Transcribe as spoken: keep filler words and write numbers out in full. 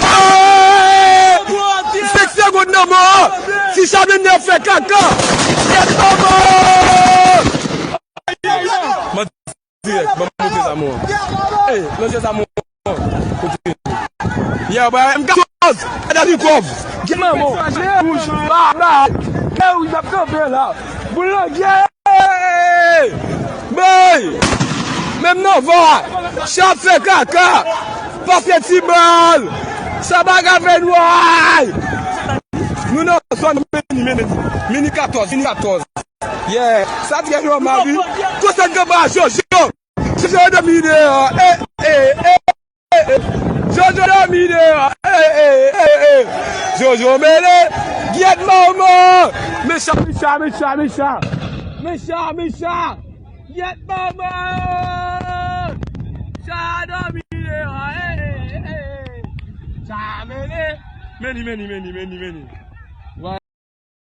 Ay! Senk segonn nan mò. Ti Chabenne ap fè kaka. Yè, manman! Dirèk, ban m montre sa mwen. Ey, nan je sa mwen. Kote. Yè, ba, m ka koz. Gade li kòb. Gen manman. Wouj, ba, ba. Gen wouj ap kanpe la. Boul nan gè. Bay! Menm nan va. Chat fè kaka. Pase ti bal. Sa bagay fè nway. Nou nan zòn mini, mini, mini katòz, mini katòz. Yeah, sa trè nòmal, wi. Konsa n gen ba Jojo. Jojo domine, eh, eh, eh, eh, eh. Jojo domine, eh, eh, eh, eh. Jojo mele, gyèt manman. Mechan, mechan, mechan, mechan. Mechan, mechan. Gyèt manman. Sa domine, eh, eh, eh, eh. Sa mele. Meni, meni, meni, meni, meni.